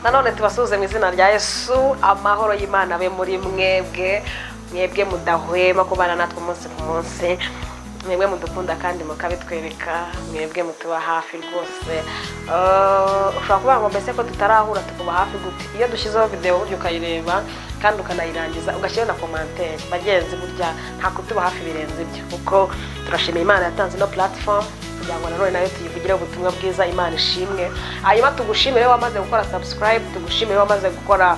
Nanone tubasuhuze mu izina rya Yesu. Amahoro y'Imana abe muri mwebwe, mwebwe mudahwema kubana natwe umunsi ku munsi, mwebwe mudukunda kandi mukabitwereka, mwebwe mutuba hafi rwose. Ushobora kuvuga ngo: "Mbese ko tutarahura, tukuba hafi gute?" Iyo dushyizeho videwo burya ukayireba kandi ukanayirangiza, ugashyiraho na commentaire, bagenzi, burya nta kutuba hafi birenze ibyo, kuko turashimira Imana yatanze ino platform kugira ngo nanone nayo tuyivugire ubutumwa bwiza. Imana ishimwe. Hanyuma tugushimire wamaze gukora subscribe, tugushimire wamaze gukora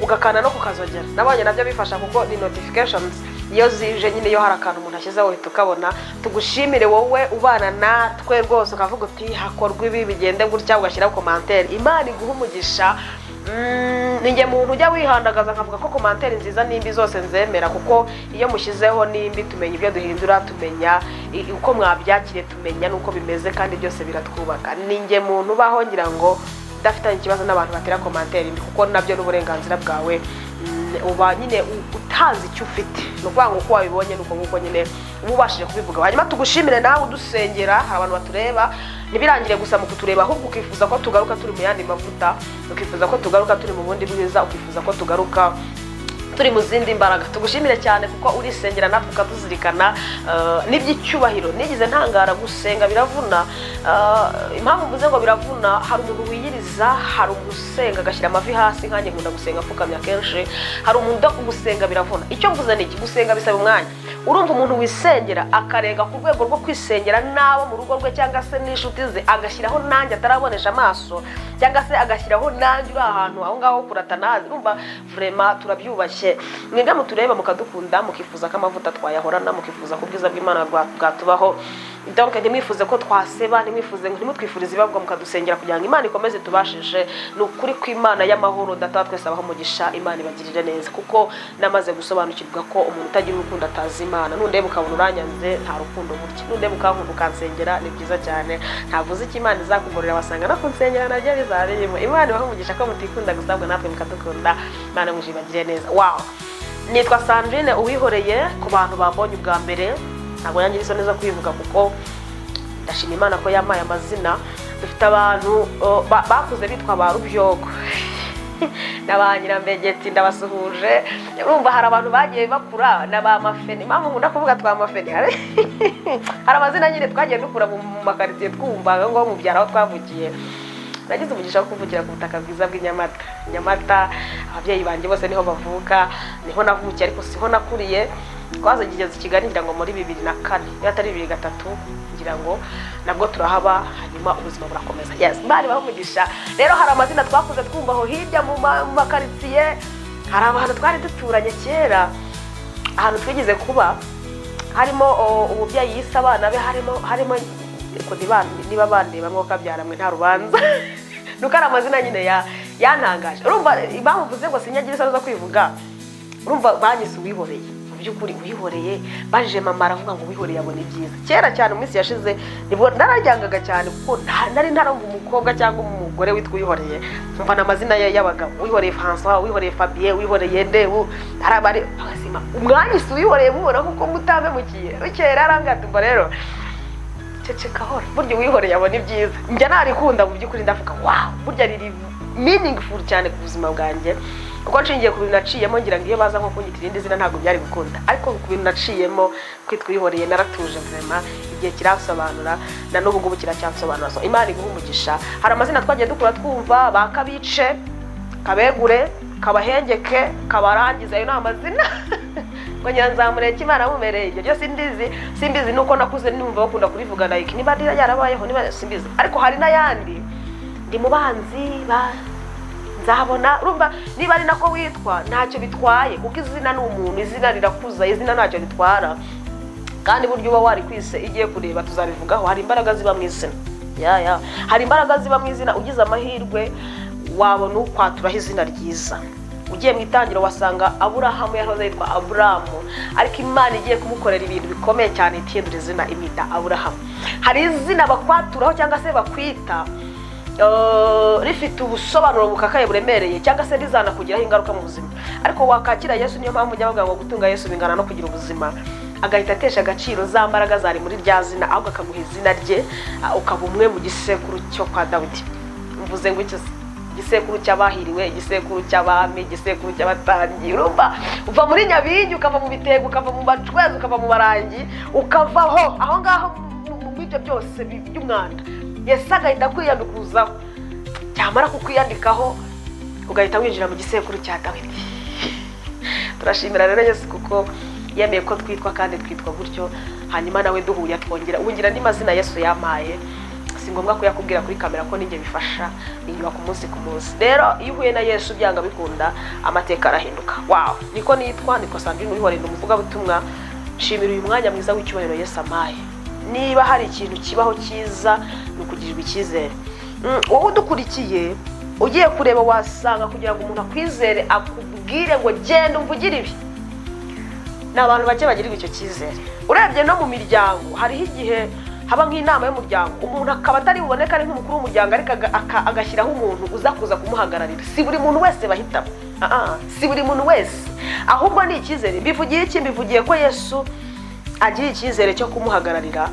ugakanda no kukazogera. Nabonye nabyo bifasha kuko ni notifications iyo zije nyine, iyo hari akantu umuntu ashyizeho uhita ukabona. Tugushimire wowe ubana natwe rwose, ukavuga uti: "Hakorwa ibi, bigende gutya," ugashyiraho commentaire. Imana iguha umugisha. Ni njye muntu ujya wihandagaza nkavuga ko commentaire nziza n'imbi zose nzemera, kuko iyo mushyizeho n'imbi tumenya ibyo duhindura, tumenya uko mwabyakiriye, tumenya n'uko bimeze, kandi byose biratwubaka. Ni njye muntu ubaho ngira ngo udafitanye ikibazo n'abantu batera commentaire mbi, kuko nabyo n'uburenganzira bwawe. Uba nyine utazi icyo ufite, ni ukuvuga ngo uko wabibonye ni uko nguko nyine uba ubashije kubivuga. Hanyuma tugushimire nawe udusengera. Hari abantu batureba ntibirangire gusa mu kutureba, ahubwo ukifuza ko tugaruka turi mu yandi mavuta, ukifuza ko tugaruka turi mu bundi bwiza, ukifuza ko tugaruka turi mu zindi mbaraga. Tugushimire cyane kuko urisengera natwe ukatuzirikana, n'iby'icyubahiro. Nigeze ntangara, gusenga biravuna. Impamvu mvuze ngo biravuna, hari umuntu wiyiriza, hari umuntu usenga agashyira amavi hasi, nkanjye nkunda gusenga apfukamye akenshi. Hari umuntu gusenga biravuna. Icyo mvuze ni iki? Gusenga bisaba umwanya. Urumva, umuntu wisengera akarenga ku rwego rwo kwisengera n'abo mu rugo rwe cyangwa se n'inshuti ze, agashyiraho nanjye atarabonesha amaso, cyangwa se agashyiraho nanjye uri ahantu aho ngaho kuratanazi, urumva vraiment turabyubashye. Mwebwe mutureba mukadukunda, mukifuza ko amavuta twayahorana, mukifuza ko ubwiza bw'Imana bwatubaho, donc ntimwifuze ko twaseba, ntimwifuze, ntimutwifurize ibabwa, mukadusengera kugira ngo Imana ikomeze tubashishe. Ni ukuri kw'Imana y'amahoro, Data wa twese abaho umugisha, Imana ibagirire neza, kuko namaze gusobanukirwa ko umuntu utagira urukundo atazi Imana. Nundeba ukabona uranyanze, nta rukundo burya. Nundeba ukankunda, ukansengera, ni byiza cyane. Ntavuze icyo Imana izakugorera, wasanga no kunsengera nabyo bizaba birimo. Imana ibahe umugisha ko mutikunda gusa, ahubwo natwe mukadukunda. Imana muje ibagirire neza. Wow, nitwa Sandrine Uwihoreye. Ku bantu bambonye ubwa mbere, ntabwo yangira isoni zo kwivuga, kuko ndashima Imana ko yampaye amazina. Dufite abantu bakuze bitwa ba Rubyogo na ba Nyirambegeti, ndabasuhuje. Urumva hari abantu bagiye bakura na ba Mafeni. Impamvu nkunda kuvuga twa Mafeni, hari amazina nyine twagiye dukura mu makaritsiye twumva ngo mu byaro aho twavukiye. Nagize umugisha wo kuvukira ku butaka bwiza bw'i Nyamata. Nyamata, ababyeyi banjye bose niho bavuka, niho navukiye, ariko siho nakuriye. Twazageze i Kigali ngira ngo muri 2004, niba atari 2003 ngira ngo, nabwo turahaba, hanyuma ubuzima burakomeza. Yes, bari baho umugisha. Rero hari amazina twakuze twumva aho hirya mu makaritsiye. Hari abantu twari duturanye kera, ahantu twigeze kuba, harimo umubyeyi yise abana be, harimo ko niba bandeba mwuka byaramwe nta rubanza, nuko ari amazina nyine yantangaje. Urumva impamvu mvuze ngo sinyagira isoni zo kwivuga? Urumva banyise Uwihoreye. Mu by'ukuri Uwihoreye, baje mama aravuga ngo uwihoreye abona ibyiza. Kera cyane mu minsi yashize nibwo nararyangaga cyane, kuko nari ntarumva umukobwa cyangwa umugore witwa Uwihoreye. Mva amazina ye y'abagabo: Uwihoreye François, Uwihoreye Fabien, Uwihoreye nde, hari abari abazima. Umwanyise Uwihoreye mubona kuko mutampemukiye. Bukeye rero arambwira ati: "Umva rero, ceceka hora, burya uwihoreye abona ibyiza." Njya narikunda mu by'ukuri, ndavuga: "Wow, burya riri meaningful cyane ku buzima bwanjye," kuko nshingiye ku bintu naciyemo, ngira ngo iyo baza nko kunyita irindi zina ntabwo byari gukunda. Ariko ku bintu naciyemo, kwitwa Uwihoreye, naratuje vraiment, igihe kiransobanura, na n'ubu ngubu kiracyansobanura. So Imana iguha umugisha. Hari amazina twagiye dukura twumva, ba Kabice, Kabegure, Kabahengeke, Kabarangiza, ayo ni amazina ngo Nyiranzamureke Imana amumereye. Ibyo byose simbizi, simbizi, nuko nakuze numva bakunda kurivuga, like niba yarabayeho, niba simbizi. Ariko hari n'ayandi, ndi mu banzi ba nzabona. Urumva niba ari nako witwa ntacyo bitwaye, kuko izina ni umuntu, izina rirakuza, izina ntacyo ritwara. Kandi burya uba warikwise igiye kureba, tuzabivugaho, hari imbaraga ziba mu izina. Ya, hari imbaraga ziba mu izina. Ugize amahirwe wabona ukwaturaho izina ryiza. Ugiye mu Itangiro wasanga Aburahamu yahoze yitwa Aburamu, ariko Imana igiye kumukorera ibintu bikomeye cyane itihindura izina, imwita Aburahamu. Hari izina bakwaturaho cyangwa se bakwita rifite ubusobanuro bukakaye, buremereye, cyangwa se rizanakugiraho ingaruka mu buzima, ariko wakakira Yesu. Niyo mpamvu ujya bavuga ngo gutunga Yesu bingana no kugira ubuzima. Agahita atesha agaciro za mbaraga zari muri rya zina, ahubwo akaguha izina rye, ukaba umwe mu gisekuru cyo kwa Dawidi. Mvuze ngo iki se? Igisekuru cy'abahiriwe, igisekuru cy'abami, igisekuru cy'abatambyi. Urumva, uva muri Nyabingi, ukava mu Bitego, ukava mu Bacwezi, ukava mu Barangi, ukavaho aho ngaho muri ibyo byose by'umwanda, Yesu agahita akwiyandikuzaho. Cyamara kukwiyandikaho, ugahita winjira mu gisekuru cya Dawidi. Turashimira rero Yesu kuko yemeye ko twitwa kandi twitwa gutyo. Hanyuma nawe duhuye twongera wungira andi mazina Yesu yampaye. Si ngombwa kuyakubwira kuri kamera ko ninjye bifasha, ninyubaka umunsi ku munsi. Rero iyo uhuye na Yesu, byanga bikunda amateka arahinduka. Wow, niko nitwa, nitwa Sandrine Uwihoreye, umuvugabutumwa. Nshimira uyu mwanya mwiza w'icyubahiro Yesu ampaye. Niba hari ikintu kibaho cyiza, ni ukugirirwa icyizere. Wowe udukurikiye, ugiye kureba wasanga kugira ngo umuntu akwizere, akubwire ngo genda umvugire ibi, ni abantu bake bagirirwa icyo cyizere. Urebye no mu miryango, hariho igihe haba nk'inama y'umuryango, umuntu akaba atari buboneke ari nk'umukuru w'umuryango, ariko agashyiraho umuntu uza kuza kumuhagararira. Si buri muntu wese bahitamo. Ah, ah, si buri muntu wese, ahubwo ni icyizere. Mbivugiye iki? Mbivugiye ko Yesu agira icyizere cyo kumuhagararira,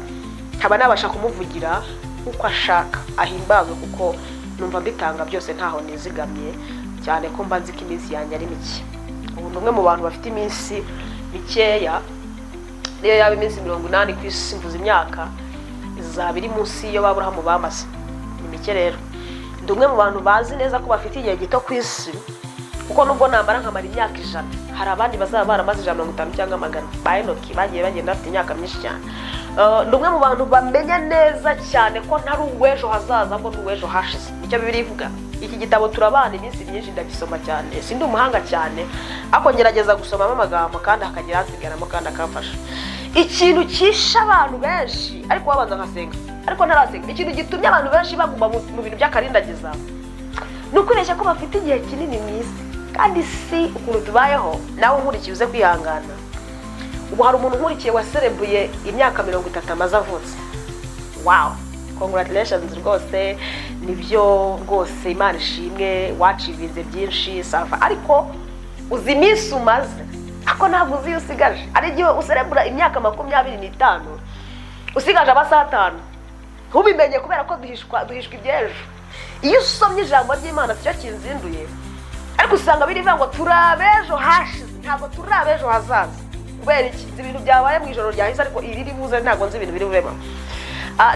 nkaba nabasha kumuvugira uko ashaka. Ahimbazwe, kuko numva mbitanga byose, ntaho nizigamye, cyane ko mba nzi ko iminsi yanjye ari mike. Ubu ni umwe mu bantu bafite iminsi mikeya. Niyo yaba iminsi 80 ku isi, mvuze imyaka, izaba iri munsi y'iyo Aburahamu bamaze, ni mike. Rero ndi umwe mu bantu bazi neza ko bafite igihe gito ku isi, kuko nubwo namara nkamara imyaka 100, hari abandi bazaba baramaze 150 cyangwa 100. Ba Enoki bagiye bagenda bafite imyaka myinshi cyane. Ndi umwe mu bantu bamenya neza cyane ko ntari uw'ejo hazaza, ahubwo ni uw'ejo hashize. Nicyo Bibiliya ivuga. Iki gitabo turabana iminsi myinshi, ndagisoma cyane. Sindi umuhanga cyane, ariko ngerageza gusomamo amagambo kandi hakagira hasigaramo kandi akamfasha. Ikintu cyishe abantu benshi, ariko wabanza nkasenga, ariko ntarasenga, ikintu gitumye abantu benshi baguma mu bintu by'akarindagiza ni ukwibeshya ko bafite igihe kinini mu isi, kandi si ukuntu tubayeho. Nawe unkurikiye, uze kwihangana. Ubu hari umuntu unkurikiye waserebuye imyaka 30 amaze avutse. Wow, congratulations rwose, nibyo rwose, Imana ishimwe, wachievinze byinshi, ça va. Ariko uzi iminsi umaze, ariko ntabwo uzi iyo usigaje. Hari igihe userebura imyaka 25 usigaje amasaha 5, ntubimenye, kubera ko duhishwa iby'ejo. Iyo usomye ijambo ry'Imana, sicyo kinzinduye, ariko usanga birivuga ngo turi ab'ejo hashize, ntabwo turi ab'ejo hazaza. Kubera iki? Nzi ibintu byabaye mu ijoro ryahise, ariko iriri buze ntabwo nzi ibintu biri bubemo.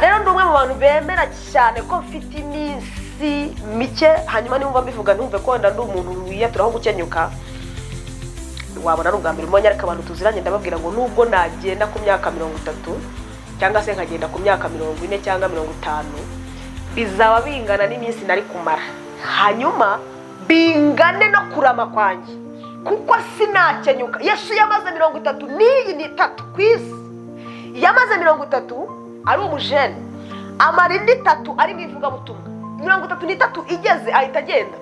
Rero ndi umwe mu bantu bemera cyane ko mfite iminsi mike. Hanyuma niba mbivuga, ntumve ko wenda ndi umuntu wiyaturaho gukenyuka, wabona ari ubwa mbere mbonye. Ariko abantu tuziranye ndababwira ngo nubwo nagenda ku myaka 30, cyangwa se nkagenda ku myaka 40 cyangwa 50, bizaba bingana n'iminsi nari kumara, hanyuma bingane no kurama kwanjye, kuko sinakenyuka. Yesu yamaze 30 n'iyi n'itatu ku isi. Yamaze 30 ari umujene, amara indi 3 ari mu ivugabutumwa. 33 igeze ahita agenda,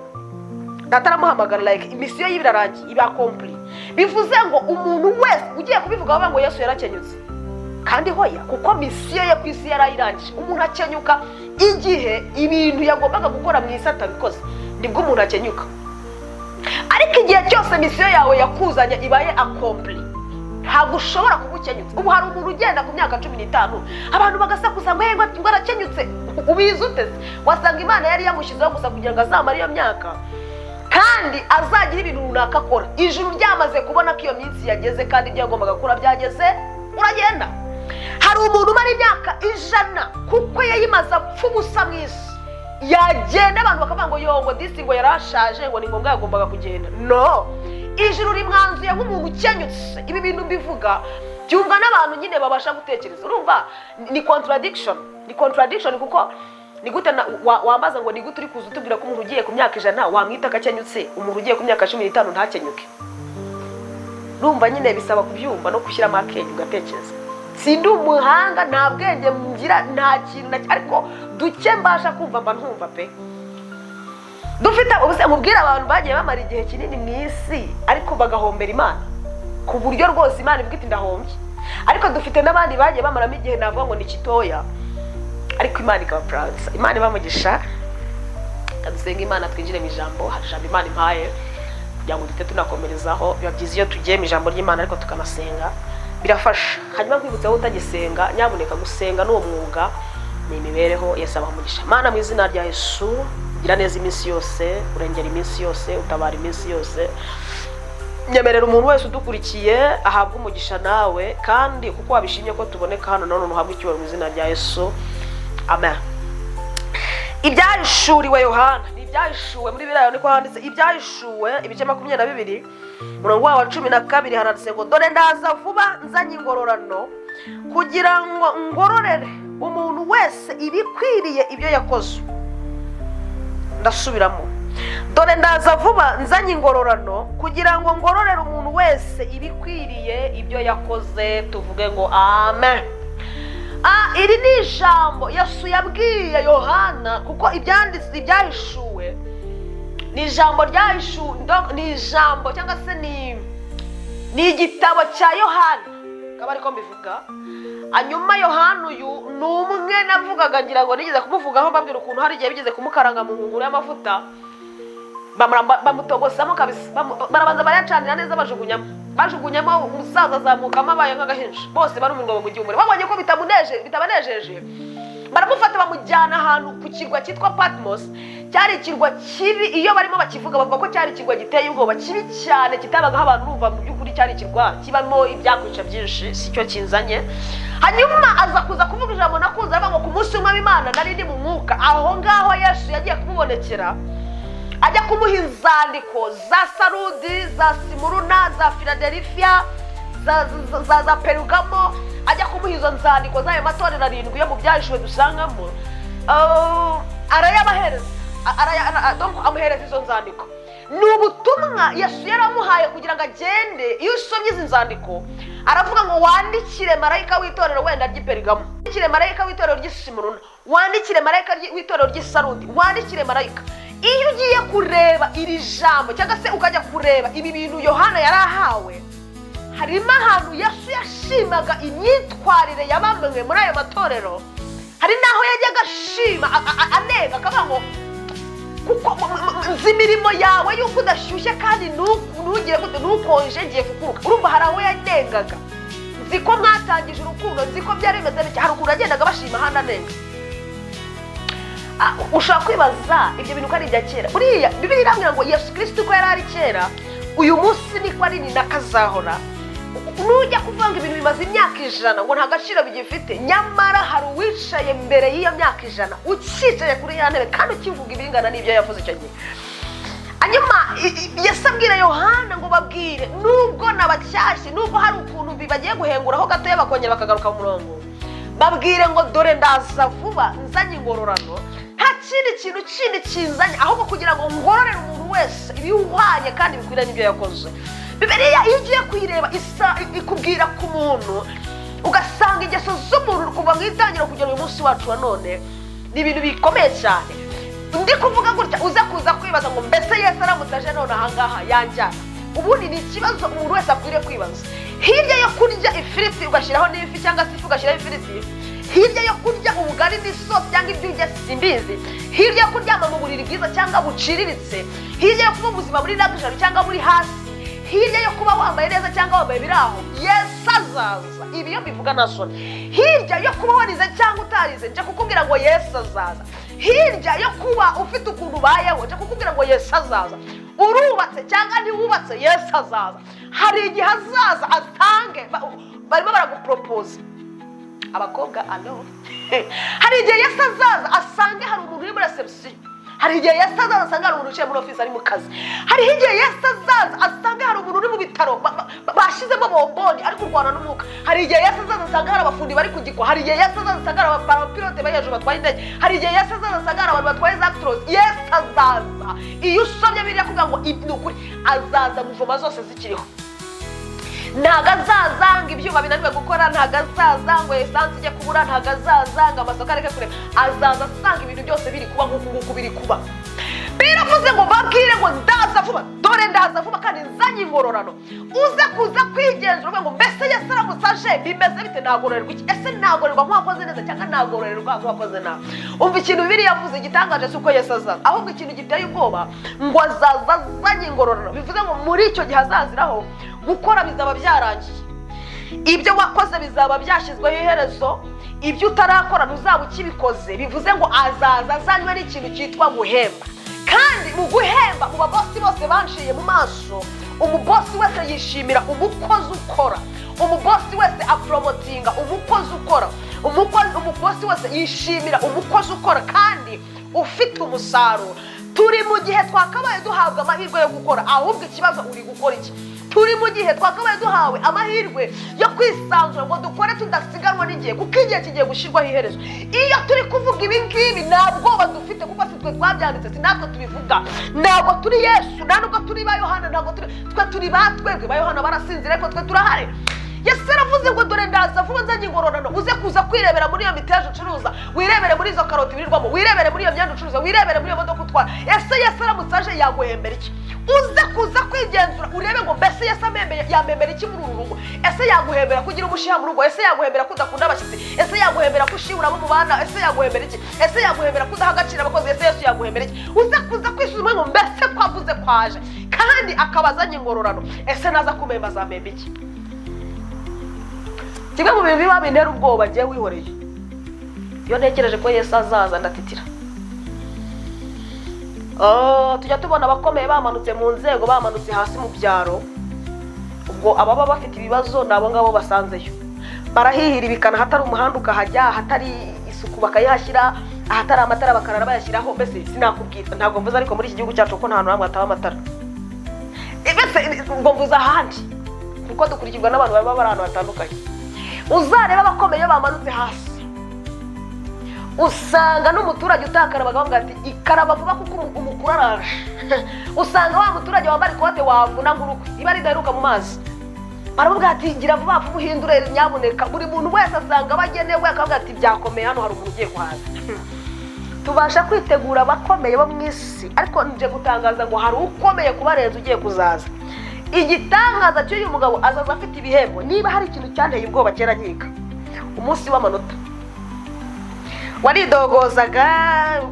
Data aramuhamagara, like mission ye irarangiye, iba accompli. Bivuze ngo umuntu wese ugiye kubivuga bavuga ngo Yesu yarakenyutse, kandi hoya, kuko mission ye ku isi yarayirangije. Umuntu akenyuka igihe ibintu yagombaga gukora mu isi atabikoze, nibwo umuntu akenyuka. Ariko igihe cyose mission yawe yakuzanye ibaye accompli, ntabwo ushobora kuba ukenyutse. Ubu hari umuntu ugenda ku myaka 15, abantu bagasakuza ngo "Hey, ngo arakenyutse." Ubizi ute se? Wasanga Imana yari yamushyizeho gusa kugira ngo azamare iyo myaka kandi azagira ibintu runaka akora. Ijuru ryamaze kubona ko iyo minsi yageze kandi ibyo yagombaga gukora byageze, uragenda. Hari umuntu umara imyaka 100, kuko yayimaze apfa ubusa mu isi, yagenda abantu bakavuga ngo yongo disi, ngo yarashaje, ngo ni ngombwa yagombaga kugenda. No ijuru rimwanzuye nk'umuntu ukenyutse. Ibi bintu mbivuga byumva n'abantu nyine babasha gutekereza. Urumva ni contradiction, ni contradiction, kuko ni gute wambaza ngo ni gute uri kuza utubwira ko umuntu ugiye ku myaka 100 wamwita akakenyutse, umuntu ugiye ku myaka 15 ntakenyuke? Urumva nyine bisaba kubyumva no gushyiramo akenge ugatekereza. Sindi umuhanga, nta bwenge ngira, nta kintu na ariko duke mbasha kumva mba ntumva pe. Dufite ubuse mubwire abantu bagiye bamara igihe kinini mu isi ariko bagahombera Imana, ku buryo rwose Imana ivuga iti ndahombye. Ariko dufite n'abandi bagiye bamaramo igihe navuga ngo ni kitoya, ariko Imana ikaba puransa. Imana ibamugisha. Dusenga Imana, twinjire mu ijambo. Hari ijambo Imana impaye kugira ngo duhite tunakomerezaho. Biba byiza iyo tugiye mu ijambo ry'Imana ariko tukanasenga, birafasha. Hanyuma nkwibutsa, wowe utagisenga, nyabuneka gusenga n'uwo mwuga ni imibereho. Yesu abaha umugisha. Mana, mu izina rya Yesu, Gira neza iminsi yose, urengera iminsi yose, utabara iminsi yose. Nyemerera umuntu wese udukurikiye ahabwe umugisha nawe, kandi kuko wabishimye ko tuboneka hano none uhabwe icyubahiro mu izina rya Yesu, amen. Ibyahishuriwe Yohana ni ibyahishuwe muri biriya, niko handitse. Ibyahishuwe ibice 22, umurongo wawo wa 12, haranditse ngo: "Dore ndaza vuba nzanye ingororano, kugira ngo ngororere umuntu wese ibikwiriye ibyo yakoze." Ndasubiramo: "Dore ndaza vuba nzanye ingororano, kugira ngo ngororere umuntu wese ibikwiriye ibyo yakoze." Tuvuge ngo amen. Iri ni ijambo Yesu yabwiye Yohana, kuko ibyanditse ibyahishuwe ni ijambo ryahishuwe, ni ijambo cyangwa se ni igitabo cya Yohana, akaba ariko mbivuga. Hanyuma Yohana uyu ni umwe navugaga, ngira ngo nigeze kumuvugaho, mbabwira ukuntu hari igihe bigeze kumukaranga mu ngunguru y'amavuta, bamutogosamo kabisa, barabanza barayacanira neza, bajugunyamo, umusaza azamukamo abaye nk'agahinja. Bose barumirwa mu gihumure. Babonye ko bitabanejeje, baramufata bamujyana ahantu ku kirwa cyitwa Patmos. Cyari ikirwa kibi. Iyo barimo bakivuga, bavuga ko cyari ikirwa giteye ubwoba, kibi cyane, kitabagaho abantu. Urumva mu by'ukuri cyari ikirwa kibamo ibyakwica byinshi, si cyo kinzanye. Hanyuma aza kuza kuvuga ijambo nakunze, aravuga ngo: "Ku munsi umwe w'Imana nari ndi mu mwuka." Aho ngaho Yesu yagiye kumubonekera, ajya kumuha inzandiko za Sarudi, za Simuruna, za Filadelfiya, za Perugamo, ajya kumuha izo nzandiko z'ayo matorero arindwi yo mu byahishuwe dusangamo. Arayabahereza, donc amuhereza izo nzandiko. Ni ubutumwa Yesu yaramuhaye kugira ngo agende. Iyo usomye izi nzandiko, aravuga ngo: "Wandikire marayika w'itorero wenda ry'i Perigamo, wandikire marayika w'itorero ry'i Simuruna, wandikire marayika w'itorero ry'i Sarudi, wandikire marayika." Iyo ugiye kureba iri jambo cyangwa se ukajya kureba ibi bintu Yohana yari ahawe, harimo ahantu Yesu yashimaga imyitwarire ya bamwe muri ayo matorero, hari n'aho yajyaga ashima anenga, akavuga ngo: "Kuko nzi imirimo yawe yuko udashyushye kandi ntugire gute, ntukonje, ngiye kukuruka." Urumva hari aho yanengaga: "Nzi ko mwatangije urukundo, nzi ko byari bimeze bitya." Hari ukuntu yagendaga bashima, ahandi anenga. Ushobora kwibaza ibyo bintu ko ari ibya kera. Buriya Bibiliya irambwira ngo Yesu Kirisito uko yari ari kera, uyu munsi niko ari, ni nakazahora. Nujya kuvuga ngo ibintu bimaze imyaka 100, ngo nta gaciro bigifite, nyamara hari uwicaye mbere y'iyo myaka 100 ucyicaye kuri ya ntebe kandi ukivuga ibingana n'ibyo yavuze icyo gihe. Hanyuma Yesu abwira Yohana ngo: "Babwire, nubwo nabacyashye, nubwo hari ukuntu bagiye guhenguraho gatoya bakongera bakagaruka mu murongo, babwire ngo dore ndaza vuba nzanye ingororano. Nta kindi kintu kindi kinzanye, ahubwo kugira ngo ngororere umuntu wese ibihwanye kandi bikwiriye n'ibyo yakoze." Bibiliya iyo ugiye kuyireba, isa ikubwira ku muntu, ugasanga ingeso z'umuntu kuva mu itangiriro kugera uyu munsi wacu wa none ni ibintu bikomeye cyane. Ndi kuvuga gutya, uze kuza kwibaza ngo: "Mbese Yesu aramutse aje none ahangaha yanjyana?" Ubundi ni ikibazo umuntu wese akwiriye kwibaza. Hirya yo kurya ifiriti ugashyiraho n'ifi, cyangwa se ifi ugashyiraho ifiriti, hirya yo kurya ubugari n'isosi cyangwa ibyo urya simbizi, hirya yo kuryama mu buriri bwiza cyangwa buciriritse, hirya yo kuba ubuzima buri luxury cyangwa buri hasi, hirya yo kuba wambaye neza cyangwa wambaye biraho, Yesu azaza. Ibi iyo mbivuga nta soni. Hirya yo kuba warize cyangwa utarize, nje kukubwira ngo Yesu azaza. Hirya yo kuba ufite ukuntu ubayeho, nje kukubwira ngo Yesu azaza. Urubatse cyangwa ntiwubatse, Yesu azaza. Hari igihe azaza asange barimo baraguporopoza abakobwa. Alo, hari igihe Yesu azaza asange hari umuntu uri muri reception. Hari igihe Yesu azaza asanga hari umuntu wicaye muri ofisi ari mu kazi. Hariho igihe Yesu azaza asanga hari umuntu uri mu bitaro bashyizemo bomboni ari kurwana n'umwuka. Hari igihe Yesu azaza asanga hari abafundi bari kugikwa. Hari igihe Yesu azaza asanga hari abapilote bari hejuru batwaye indege. Hari igihe Yesu azaza asanga hari abantu batwaye za Actros. Yesu azaza. Iyo usomye biriya kuvuga ngo ibi ni ukuri, azaza mouvement zose zikiriho. Ntabwo azaza ngo ibyuma binaniwe gukora, ntabwo azaza ngo essence ijye kubura, ntabwo azaza ngo amasoko areke kurema. Azaza asanga ibintu byose biri kuba nk'uku nguku biri kuba. Biravuze ngo: "Babwire ngo ndaza vuba, dore ndaza vuba kandi nzanye ingororano." Uze kuza kwigenzura uvuga ngo: "Mbese Yesu aramutse aje bimeze bite? Nagororerwa iki? Ese nagororerwa nk'uwakoze neza cyangwa nagororerwa nk'uwakoze nabi?" Umva ikintu Bibiliya yavuze. Igitangaje si uko Yesu azaza, ahubwo ikintu giteye ubwoba ngo azaza azanye ingororano. Bivuze ngo muri icyo gihe azaziraho, gukora bizaba byarangiye, ibyo wakoze bizaba byashyizweho iherezo, ibyo utarakora ntuzaba ukibikoze. Bivuze ngo azaza azanywe n'ikintu cyitwa guhemba. Kandi mu guhemba, mu babosi bose banciye mu maso, umubosi wese yishimira umukozi ukora, umubosi wese apromotinga umukozi ukora, umubosi wese yishimira umukozi ukora kandi ufite umusaruro. Turi mu gihe twakabaye duhabwa amahirwe yo gukora, ahubwo ikibazo, uri gukora iki? Turi mu gihe twakabaye duhawe amahirwe yo kwisanzura ngo dukore tudasiganwa n'igihe, kuko igihe kigiye gushyirwaho iherezo. Iyo turi kuvuga ibi ngibi, nta bwoba dufite, kuko si twe twabyanditse, si natwe tubivuga. Ntabwo turi Yesu, nta nubwo turi ba Yohana, ntabwo turi twe, turi ba twebwe. Ba Yohana barasinzira, ariko twe turahari. Yesu aravuze ngo: "Dore ndaza vuba nzanye ingororano." Uze kuza kwirebera muri iyo miteja ucuruza, wirebere muri izo karoti wirirwamo, wirebere muri iyo myenda ucuruza, wirebere muri iyo modoka utwara. Ese Yesu aramutse aje yaguhembera iki? Uze kuza kwigenzura, urebe ngo: mbese Yesu amembeye yamembera iki muri uru rugo? Ese yaguhembera kugira umushiha mu rugo? Ese yaguhembera ko udakunda abashyitsi? Ese yaguhembera ko ushibura abo mubana? Ese yaguhembera iki? Ese yaguhembera ko udaha agaciro abakozi? Ese Yesu yaguhembera iki? Uze kuza kwisuzuma ngo: mbese ko avuze kwaje kandi akaba azanye ingororano, ese naza kumemba azamemba iki? Kimwe mu bintu biba bintera ubwoba ngewe wihoreye, iyo ntekereje ko Yesu azaza, ndatitira. Oh, tujya tubona abakomeye bamanutse mu nzego, bamanutse hasi mu byaro. Ubwo ababa bafite ibibazo ni abo ngabo basanzeyo, barahihiribikana ahatari umuhanda ukahajya, ahatari isuku bakayihashyira, ahatari amatara bakarara bayashyiraho. Mbese sinakubwira, ntabwo mvuze ariko muri iki gihugu cyacu, ko nta hantu hamwe hataba amatara. Mbese ubwo mvuze ahandi, kuko dukurikirwa n'abantu baba bari ahantu hatandukanye. Uzareba abakomeye iyo bamanutse hasi, usanga n'umuturage utakara bakavuga ati: "Ikaraba vuba kuko umukuru araje." Usanga wa muturage wambara ikote wavuna nk'urukwe iba ridaheruka mu mazi, baravuga ati: "Gira vuba vuba uhindure nyabuneka." Buri muntu wese asanga abagenewe, akavuga ati: "Byakomeye, hano hari umuntu ugiye kuhaza." Tubasha kwitegura abakomeye bo mu isi, ariko nje gutangaza ngo hari ukomeye kubarenza ugiye kuzaza. Igitangaza cy'uyu mugabo, azaza afite ibihembo. Niba hari ikintu cyanteye ubwoba kera nkiga, umunsi w'amanota, waridogozaga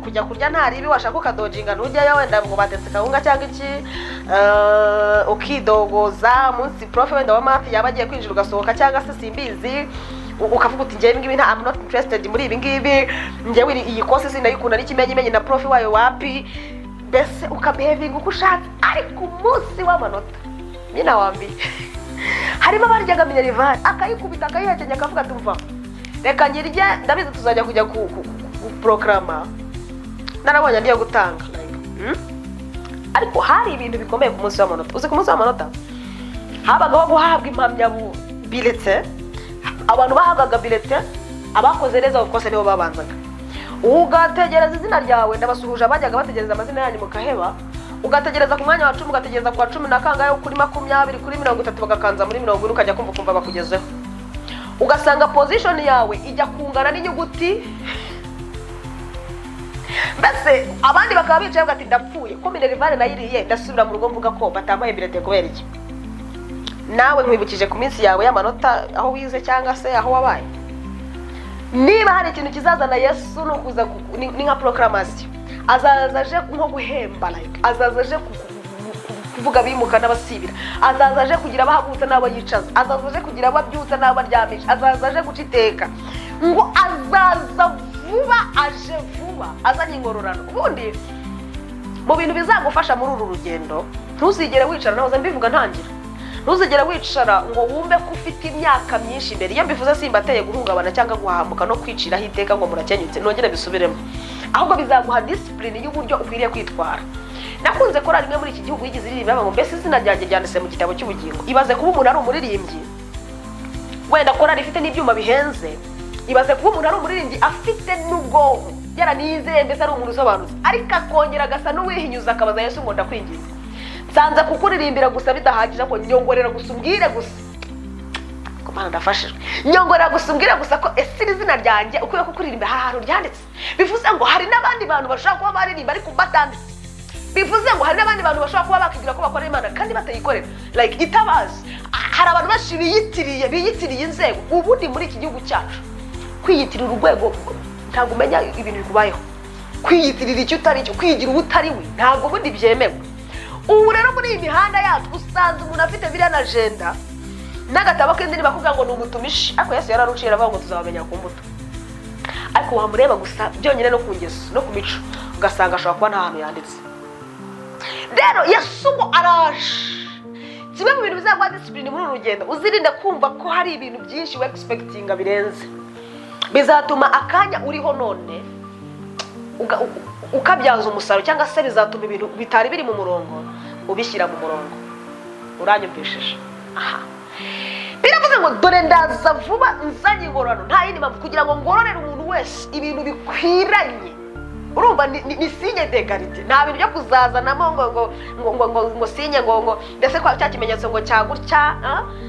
kujya kurya nta ribi, washaka ukadodginga ntujyayo, wenda ngo batetse kawunga cyangwa iki, ukidogoza. Umunsi prof wenda wa math yaba agiye kwinjira, ugasohoka, cyangwa se simbizi, ukavuga uti: "Njyewe ibi ngibi nta, I'm not interested muri ibi ngibi, njyewe iyi course sinayikunda n'ikimenyimenyi na prof wayo wapi." Mbese ukabehavinga uko ushatse. Ariko umunsi w'amanota nyina wambiye, harimo abaryaga minerval akayikubita, akayihekenya, akavuga ati: "Umva, reka nyirye, ndabizi tuzajya kujya ku porogarama narabonye andi yo gutanga." Like, Ariko hari ibintu bikomeye ku munsi w'amanota. Uzi ku munsi w'amanota habagaho guhabwa impamyabubulletin. Abantu bahabwaga bulletin, abakoze neza of course nibo babanzaga, ugategereza izina ryawe. Ndabasuhuje abajyaga bategereza amazina yanyu mukaheba, ugategereza ku mwanya wa 10, ugategereza ku wa cumi na kangahe, kuri 20, kuri 30, bagakanza muri 40, ukajya kumva ukumva bakugezeho, ugasanga position yawe ijya kungana n'inyuguti. Mbese abandi bakaba bicaye bavuga ati: "Ndapfuye, ko minerval nayiriye, ndasubira mu rugo mvuga ko batampaye bulletin kubera iki?" Nawe nkwibukije ku minsi yawe y'amanota, aho wize cyangwa se aho wabaye. Niba hari ikintu kizazana Yesu, ni ukuza ni nka proclamation. Azaza aje nko guhemba, like azaza aje kuvuga abimuka n'abasibira, azaza aje kugira abahagurutsa n'abo yicaza, azaza aje kugira ababyutsa n'abo aryamisha, azaza aje guca iteka. Ngo azaza vuba, aje vuba azanye ingororano. Ubundi mu bintu bizagufasha muri uru rugendo, ntuzigere wicara, nahoze mbivuga ntangira, ntuzigere wicara ngo wumve ko ufite imyaka myinshi imbere. Iyo mbivuze simbateye guhungabana cyangwa guhahamuka no kwiciraho iteka ngo murakenyutse, nongere bisubiremo, ahubwo bizaguha discipline y'uburyo ukwiriye kwitwara. Nakunze korali imwe muri iki gihugu yigize iririmba ngo: "Mbese izina ryanjye ryanditse mu gitabo cy'ubugingo?" Ibaze kuba umuntu ari umuririmbyi, wenda korali ifite n'ibyuma bihenze. Ibaze kuba umuntu ari umuririmbyi, afite n'ubwonko, yaranizeye, mbese ari umuntu usobanutse, ariko akongera agasa n'uwihinyuza, akabaza Yesu ngo: "Ndakwinginze, nsanze kukuririmbira gusa bidahagije, ngo nyongorera gusa, umbwire gusa ko Mana ndafashijwe, nyongorera gusa, umbwire gusa ko ese iri zina ryanjye ukwiye kukuririmbira hari ahantu ryanditse." Bivuze ngo hari n'abandi bantu bashobora kuba baririmba ariko batanditse. Bivuze ngo hari n'abandi bantu bashobora kuba bakibwira ko bakorera Imana kandi batayikorera, like itabazi. Hari abantu benshi biyitiriye inzego. Ubundi muri iki gihugu cyacu, kwiyitirira urwego, ntabwo umenya ibintu bikubayeho. Kwiyitirira icyo utari cyo, kwigira uwo utari we, ntabwo ubundi byemewe. Ubu rero muri iyi mihanda yacu usanze umuntu afite biriya na agenda n'agatabo k'indirimbo, akubwira ngo ni umutumishi. Ariko Yesu yararuciye, aravuga ngo tuzabamenya ku mbuto. Ariko wamureba gusa byonyine no ku ngeso no ku mico, ugasanga ashobora kuba nta hantu yanditse. Rero Yesu ngo araje. Kimwe mu bintu bizaguha discipline muri uru rugendo, uzirinde kumva ko hari ibintu byinshi we expectinga birenze. Bizatuma akanya uriho none ukabyaza umusaruro, cyangwa se bizatuma ibintu bitari biri mu murongo ubishyira mu murongo. Uranyumvishije? Aha biravuze ngo: "Dore ndaza vuba nzanye ingororano." Nta yindi mpamvu, kugira ngo ngororere umuntu wese ibintu bikwiranye. Urumva ni signe d'égalité. Nta bintu byo kuzazanamo ngo signe ngo mbese kwa cya kimenyetso ngo cya gutya,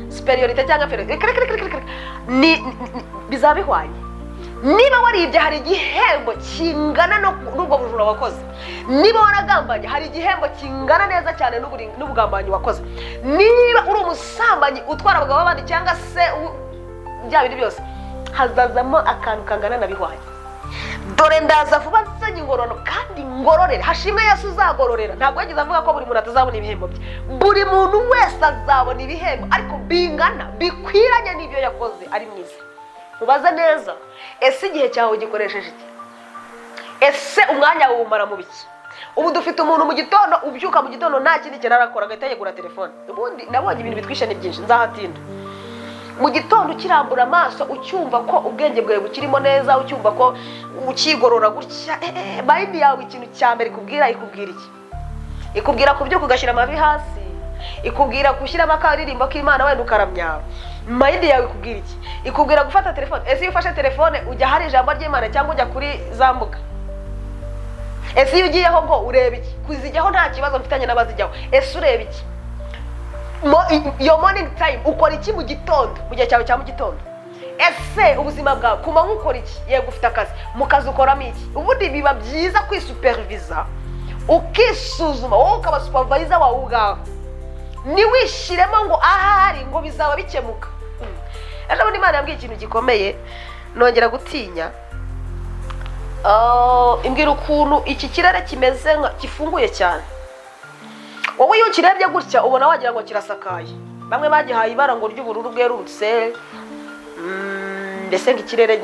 supériorité cyangwa infériorité. Reka, reka, reka, reka, reka. Bizaba bihwanye. Niba waribye, hari igihembo kingana n'ubwo bujura wakoze. Niba waragambanye, hari igihembo kingana neza cyane n'ubugambanyi wakoze. Niba uri umusambanyi utwara abagabo b'abandi, cyangwa se bya bindi byose, hazazamo akantu kangana na bihwanye. "Dore ndaza vuba nzanye ingororano kandi ngororere." Hashimwe Yesu uzagororera. Ntabwo yagize avuga ko buri muntu atazabona ibihembo bye. Buri muntu wese azabona ibihembo, ariko bingana, bikwiranye n'ibyo yakoze ari mwiza. Ubaze neza: ese igihe cyawe ugikoresheje iki? Ese umwanya wawe umara mu biki? Ubu dufite umuntu mu gitondo ubyuka mu gitondo, nta kindi kintu arakora, agahita yegura telefone. Ubundi nabonye ibintu bitwishe ni byinshi, nzahatinda. Mu gitondo ukirambura amaso, ucyumva ko ubwenge bwawe bukirimo neza, ucyumva ko ukigorora gutya, mind yawe ikintu cya mbere ikubwira, ikubwira iki? Ikubwira kubyuka ugashyira amavi hasi, ikubwira gushyiramo akaririmbo k'Imana wenda ukaramya. Mind yawe ikubwira iki? Ikubwira gufata telefone. Ese iyo ufashe telefone, ujya ahari ijambo ry'Imana cyangwa ujya kuri za mbuga? Ese iyo ugiyeho ngo ureba iki? Kuzijyaho nta kibazo mfitanye n'abazijyaho. Ese ureba iki? Your morning time, ukora iki mu gitondo, mu gihe cyawe cya mu gitondo? Ese ubuzima bwawe ku manywa ukora iki? Yego, ufite akazi. Mu kazi ukoramo iki? Ubundi biba byiza kwisupervisa, ukisuzuma wowe, ukaba supervisor wawe ubwawe. Ntiwishyiremo ngo ahari ngo bizaba bikemuka. Ejo bundi Imana yambwiye ikintu gikomeye, nongera gutinya. Imbwira ukuntu iki kirere kimeze nka gifunguye cyane. Wowe iyo ukirebye gutya, ubona wagira ngo kirasakaye. Bamwe bagihaye ibara ngo ry'ubururu bwerurutse, mbese ngo ikirere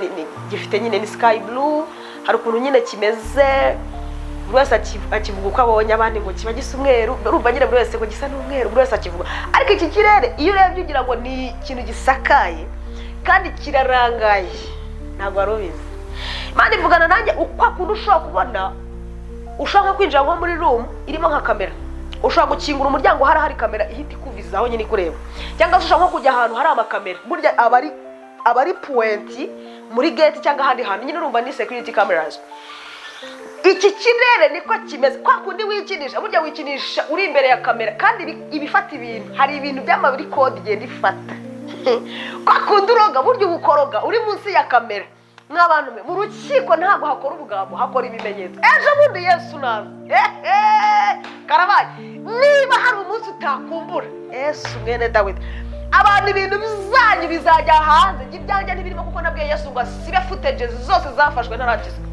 gifite nyine ni sky blue. Hari ukuntu nyine kimeze, buri wese akivuga uko abonye. Abandi ngo kiba gisa umweru. Urumva nyine buri wese ngo gisa n'umweru, buri wese akivuga. Ariko iki kirere iyo urebye ugira ngo ni ikintu gisakaye kandi kirarangaye. Ntabwo wari ubizi. Imana ivugana nanjye uko akunda. Ushobora kubona, ushobora nko kwinjira nko muri room irimo nka kamera, ushobora gukingura umuryango hari kamera ihita ikuvizaho nyine ikureba, cyangwa se ushobora nko kujya ahantu hari amakamera. Burya aba ari pointé muri gate cyangwa ahandi hantu nyine, urumva ni security cameras. Iki kirere niko kimeze. Kwa kundi wikinisha, burya wikinisha uri imbere ya kamera, kandi ibifata ibintu. Hari ibintu by'amarecord igenda ifata. Kwa kundi uroga, burya uba ukoroga uri munsi ya kamera. Mw'abantu mwe, mu rukiko ntabwo hakora ubugambo, hakora ibimenyetso. Ejo bundi Yesu naza, ehe, karabaye. Niba hari umunsi utakumbura, Yesu mwene Dawidi, abantu ibintu bizanyu bizajya hanze. Njye ibyanjye ntibirimo, kuko nabwiye Yesu ngo asibe footages zose zafashwe ntarakizwa,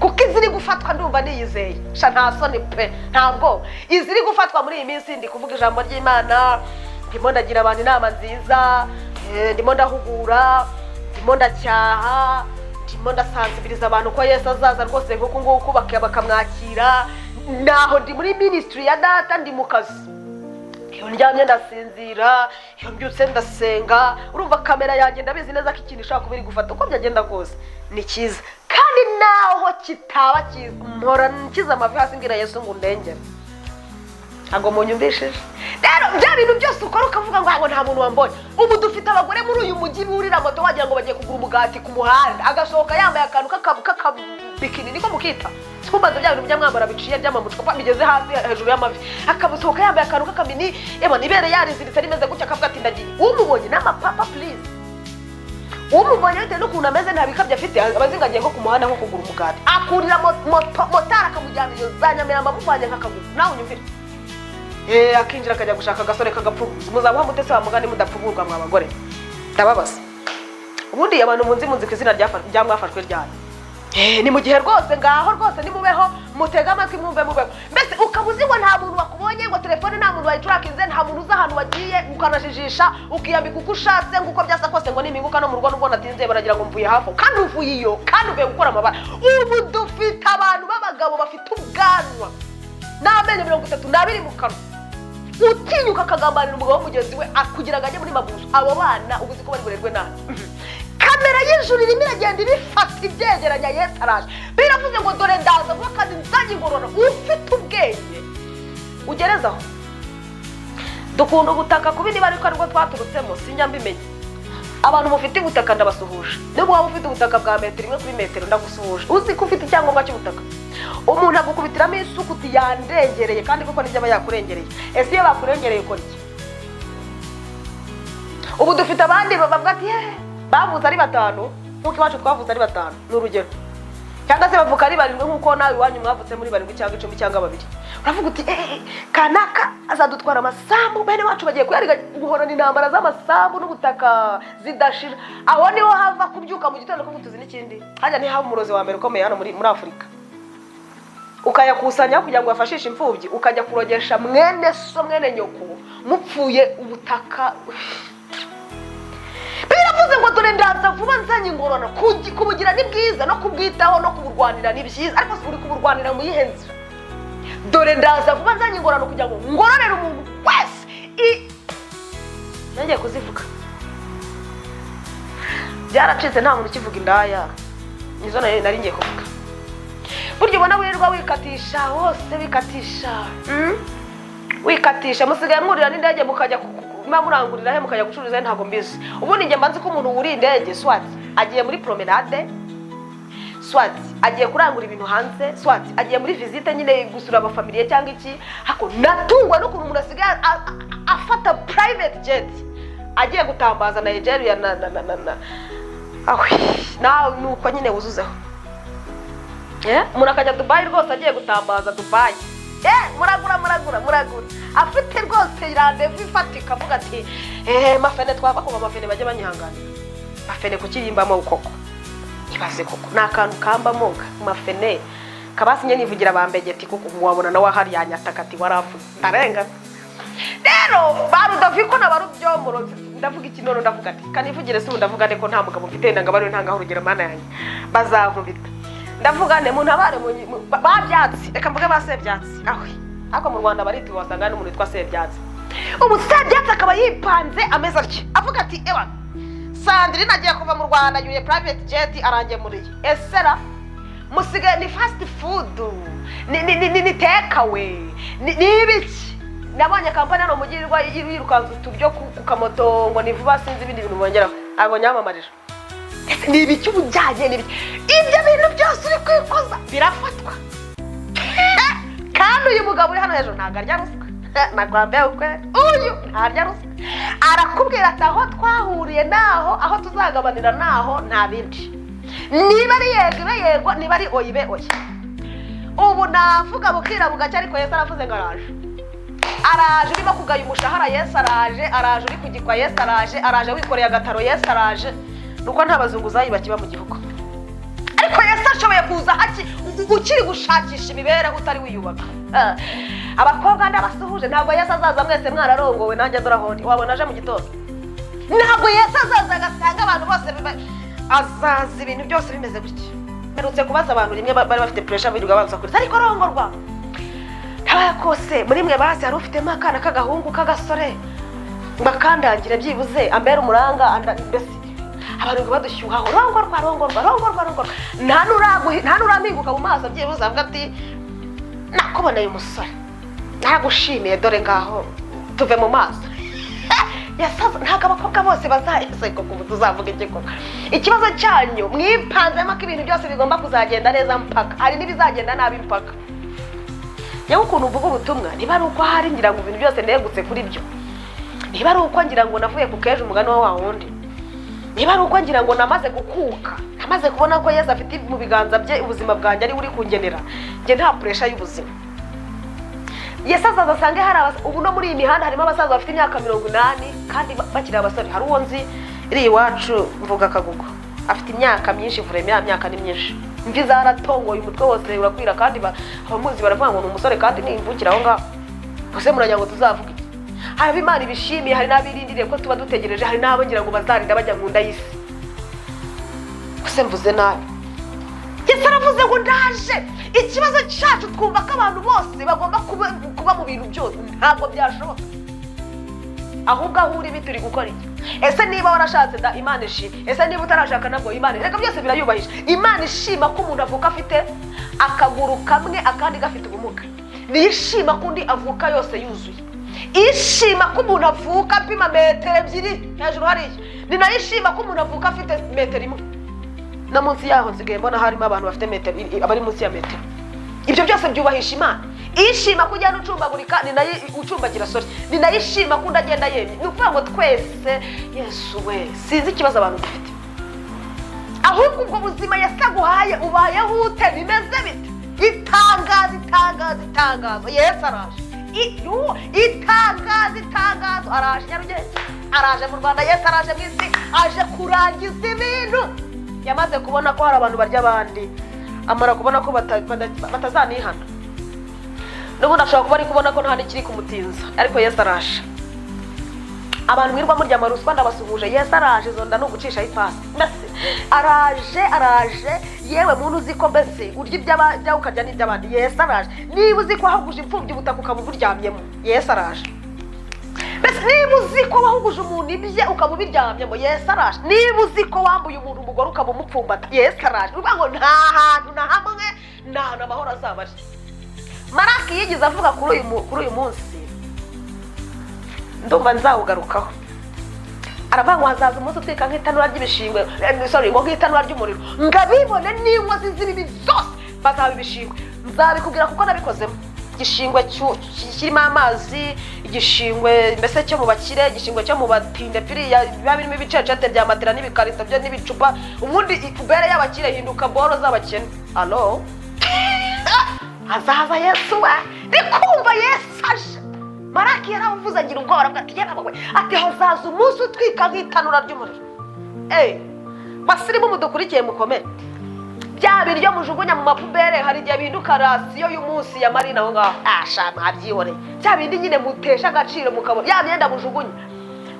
kuko iziri gufatwa ndumva niyizeye sha, nta soni pe, ntabwo iziri gufatwa muri iyi minsi. Ndi kuvuga ijambo ry'Imana, ndimo ndagira abantu inama nziza, ndimo ndahugura, ndimo ndacyaha, ndimo ndasansibiriza abantu ko Yesu azaza rwose nk'uku nguku, bakamwakira. Naho ndi muri ministry ya Data, ndi mu kazi. Iyo ndyamye ndasinzira, iyo mbyutse ndasenga. Urumva kamera yanjye, ndabizi neza ko ikintu ishobora kuba iri gufata, uko byagenda kose ni cyiza, kandi naho kitaba cyiza, mpora nshyize amavi hasi mbwira Yesu ngo undengere. Ntabwo munyumvishije. Rero bya bintu byose ukora ukavuga ngo nta muntu wambonye. Ubu dufite abagore muri uyu mujyi burira moto wagira ngo bagiye kugura umugati ku muhanda, agasohoka yambaye akantu k'akabikini, niko mukita, twumbaze bya bintu by'amwambara biciye by'amamucwa bigeze hasi hejuru y'amavi, akamusohoka yambaye akantu k'akamini, ebona ibere yariziritse rimeze gutya, akavuga ati: "Ndagiye." Umubonye n'amapapa, please, umubonye bitewe n'ukuntu ameze, nta bikabyo afite, aba azi ngo agiye nko ku muhanda nko kugura umugati. Akurira moto, motari akamujyana iyo za Nyamirambo, amuvanye nk'akaguru. Nawe unyumvire. Akinjira akajya gushaka agasore k'agapfubuzi. Muzamuha mutese wa mugani mudapfuburwa? Mwa bagore, ndababaza. Ubundi abantu munzi ku izina rya mwafashwe ryari? Ni mu gihe rwose, ngaho rwose nimubeho, mutege amatwi mwumve, mubeho. Mbese ukaba uzi ngo nta muntu wakubonye, ngo telefone nta muntu wayiturakinze, nta muntu uzi ahantu wagiye, ukanajijisha, ukiyambika uko ushatse, nguko byasa kose ngo nimpinguka no mu rugo nubwo natinze baragira ngo mvuye hafi aho. Kandi uvuye iyo, kandi uvuye gukora amabara. Ubu dufite abantu b'abagabo bafite ubwanwa. N'amenyo 32 mu kanwa, utinyuka akagambanira umugabo mugenzi we kugira ngo ajye muri mabuso. Abo bana ubu uzi ko bari burerwe nabi? Kamera y'ijuru irimo iragenda ibifata, ibyegeranya. Yesu araje. Biravuze ngo: "Dore ndaza vuba kandi nzanye ingororano." Ufite ubwenge ugereze aho. Dukunda ubutaka kubi, niba ariko aribwo twaturutsemo, sinjya mbimenya. Abantu mufite ubutaka ndabasuhuje. Niba waba ufite ubutaka bwa metero imwe kuri metero, ndagusuhuje. Uzi ko ufite icyangombwa cy'ubutaka, umuntu agukubitiramo isuku uti: "Yandengereye." Kandi koko nibyo, aba yakurengereye. Ese iyo bakurengereye ukora iki? Ubu dufite abandi bavuga ati: "Yeee, bavutse ari batanu nk'uko iwacu twavutse ari batanu," ni urugero, cyangwa se bavuka ari barindwi nk'uko nawe iwanyu mwavutse muri barindwi cyangwa 10 cyangwa babiri. Uravuga uti: "Eee, kanaka azadutwara amasambu, bene wacu bagiye kuyariga." Guhorana intambara z'amasambu n'ubutaka zidashira. Aho niho hava kubyuka mu gitondo kuvuga tuzi n'ikindi. Hajya ntihaba umurozi wa mbere ukomeye hano muri Afurika, ukayakusanya kugira ngo uyafashishe imfubyi, ukajya kurogesha mwene so, mwene nyoko, mupfuye ubutaka. Biravuze ngo: "Dore ndaza vuba nzanye ingororano." Kubugira ni bwiza, no kubwitaho no kuburwanira ni byiza, ariko uri kuburwanira mu yihe nzira? "Dore ndaza vuba nzanye ingororano kugira ngo ngororere umuntu wese." Nongeye kuzivuga, byaracitse, nta muntu ukivuga indaya. Nizo nari ngiye kuvuga. Burya ubona wirirwa wikatisha hose, wikatisha, Wikatisha, musigaye mwurira n'indege, mukajya muba murangurira he, mukajya gucuruza he? Ntabwo mbizi. Ubundi njye mba nzi ko umuntu wuriye indege, soit agiye muri promenade, soit agiye kurangura ibintu hanze, soit agiye muri visite nyine, gusura abafamiliye cyangwa iki. Hako natungwa n'ukuntu umuntu asigaye afata private jet agiye gutambaza Nigeria na ahwi nawe nuko nyine wuzuzeho. Umuntu akajya Dubayi rwose, agiye gutambaza Dubayi. Muragura, muragura, muragura, afite rwose rendez-vous ifatika, avuga ati: "Eee, mafene twaba kuva mafene." Bajya banyihanganira, mafene kukirimbamo koko. Ibaze koko, ni akantu kambamo mafene kabasinye nivugira bambegeti kuko wabona nawe ahari yanyataka ati: "Waravuze." Ndarengana rero ba Rudoviko na ba Rubyomoro. Ndavuga iki none? Ndavuga ati kanivugire se ubu? Ndavuga ko nta mugabo mfite, wenda ngo abe ariwe ntangaho urugero. Mana yanjye, bazankubita. Ndavuga ne muntabare ba byatsi, reka mvuge ba Sebyatsi. Aho ariko mu Rwanda baritiwe, wasanga n'umuntu witwa Sebyatsi. Ubu Sebyatsi akaba yipanze ameze atya, avuga ati: "Ewa, Sandrine agiye kuva mu Rwanda, yuriye private jet, arangemuriye." Esera musigaye ni fast food, ni takeaway, ni ibiki. Nabonye kampani hano mu mujyi yirukansa uturyo ku kamoto ngo ni vuba, sinzi ibindi bintu bongeraho, ntabwo nyamamarira. Ese ni ibiki uba ujyanye? Ni ibiki ibyo bintu byose uri kwikoza? Birafatwa. Kandi uyu mugabo uri hano hejuru ntabwo arya ruswa, nakwambaye ukwe. Uyu ntarya ruswa, arakubwira ati: "Aho twahuriye naho, aho tuzagabanira naho, nta bindi. Niba ari yego ibe yego, niba ari oya ibe oya." Ubu navuga bukira bugacya, ariko Yesu aravuze ngo araje. Araje urimo kugaya umushahara, Yesu araje. Araje uri kugikwa, Yesu araje. Araje wikoreye agataro, Yesu araje. Nuko nta bazunguzayi bakiba mu gihugu, ariko Yesu ashoboye kuza ukiri gushakisha imibereho, utari wiyubaka. Abakobwa ndabasuhuje. Ntabwo Yesu azaza mwese mwararongowe. Nanjye dore aho ndi, wabona aje mu gitondo. Ntabwo Yesu azaza agasanga abantu bose azaza ibintu byose bimeze gutya. Mperutse kubaza abantu rimwe bari bafite pressure, birirwa bansakuriza: "Ariko rongorwa." Kabaye kose muri mwe basi hari ufitemo akana k'agahungu k'agasore ngo akandangire, byibuze ambere umuranga? Mbese abantu ngo badushyuhaho: "Rongorwa, rongorwa, rongorwa, rongorwa." Nta n'urampinguka mu maso, byibuze avuga ati: "Nakuboneye umusore, naragushimiye, dore ngaho tuve mu maso." Yasaza. Ntabwo abakobwa bose bazayese koko. Ubu tuzavuga iki koko? Ikibazo cyanyu, mwipanzemo ko ibintu byose bigomba kuzagenda neza mpaka. Hari n'ibizagenda nabi mpaka. Yewe, ukuntu uvuga ubutumwa, niba ari uko ahari ngira ngo ibintu byose negutse kuri byo, niba ari uko ngira ngo navuye ku kejo, umugani wa wa wundi, niba ari uko ngira ngo namaze gukuka, namaze kubona ko Yesu afite mu biganza bye ubuzima bwanjye, ari we uri kungenera, njye nta pressure y'ubuzima. Yesu azaza asange hari ubu no muri iyi mihanda harimo abasaza bafite imyaka 80 kandi bakiri abasore. Hari uwo nzi iri iwacu, mvuga akagugu, afite imyaka myinshi vurema, ya myaka ni myinshi, imvi zaratongoye, umutwe wose urakwira, kandi abamuzi baravuga ngo ni umusore kandi ni imvukira aho ngaho. Gusa muragira ngo tuzavuga iki? Hari abo Imana ibishimiye, hari n'abirindiriye ko tuba dutegereje, hari n'abo ngira ngo bazarinda bajya mu nda y'isi. Gusa mvuze nabi. Yesu aravuze ngo ndaje. Ikibazo cyacu, twumva ko abantu bose bagomba kuba mu bintu byose. Ntabwo byashoboka. Ahubwo aho uri turi gukora iki? Ese niba warashatse da, Imana ishima? Ese niba utarashaka nabwo Imana, reka byose birayubahisha. Imana ishima ko umuntu avuka afite akaguru kamwe, akandi gafite ubumuga. Niyo ishima ko undi avuka yose yuzuye. Ishima ko umuntu avuka apima metero 2 hejuru hariya, ni nayo ishima ko umuntu avuka afite metero 1 no munsi yaho. Nsigaye mbona harimo abantu bafite metero, abari munsi ya metero. Ibyo byose byubahisha Imana. Ishima ko ugenda ucumbagurika, ni nayo ucumbagira, sorry, ni nayo ishima ko undi agenda yemye. Ni ukuvuga ngo twese, Yesu we, sinzi ikibazo abantu dufite. Ahubwo ubwo buzima Yesu aguhaye, ubayeho ute? Bimeze bite? Itangazo, itangazo, itangazo, Yesu araje. Itangazo, itangazo, araje Nyarugenge, araje mu Rwanda. Yesu araje mu isi, aje kurangiza ibintu. Yamaze kubona ko hari abantu barya abandi, amara kubona ko batazanihana. N'ubundi ashobora kuba ari kubona ko nta n'ikiri kumutinza, ariko Yesu araje. Abantu mwirwa murya amaruswa, ndabasuhuje. Yesu araje. Izo nda ni ugucishaho ipasi. Mbese araje, araje. Yewe muntu uzi ko mbese urya ibyawe ukarya n'iby'abandi, Yesu araje. Niba uzi ko wahuguje imfubyi ubutaka ukaba uburyamyemo, Yesu araje. Mbese niba uzi ko wahuguje umuntu ibye ukaba ubiryamyemo, Yesu araje. Niba uzi ko wambuye umuntu umugore ukaba umupfumbata, Yesu araje. Ni ukuvuga ngo nta hantu na hamwe, nta hantu amahoro azaba ari. Maraki yigeze avuga kuri uyu munsi, ndumva nzawugarukaho. Aravuga ngo hazaza umunsi utwika nk'itanura ry'ibishingwe, sorry, ngo nk'itanura ry'umuriro, ngo abibone n'inkozi z'ibibi zose bazaba ibishingwe. Nzabikubwira kuko nabikozemo. Igishingwe kirimo amazi, igishingwe mbese cyo mu bakire, igishingwe cyo mu batinde, piriya biba birimo ibicecete bya matera n'ibikarito byo n'ibicupa. Ubundi ipubere y'abakire hinduka boro z'abakene. Alo, hazaza Yesu we, ndi kumva Yesu aje. Maraki yaravuze agira ubwoba, aravuga ati: "Yewe we," ati: "hazaza umunsi utwika nk'itanura ry'umuriro." Basirimu mudukurikiye, mukomere. Bya biryo mujugunya mu mapubere hari igihe bihinduka ration y'umunsi ya marina aho ngaho. Asha, mwabyihoreye. Bya bindi nyine mutesha agaciro, mukabona ya myenda mujugunya,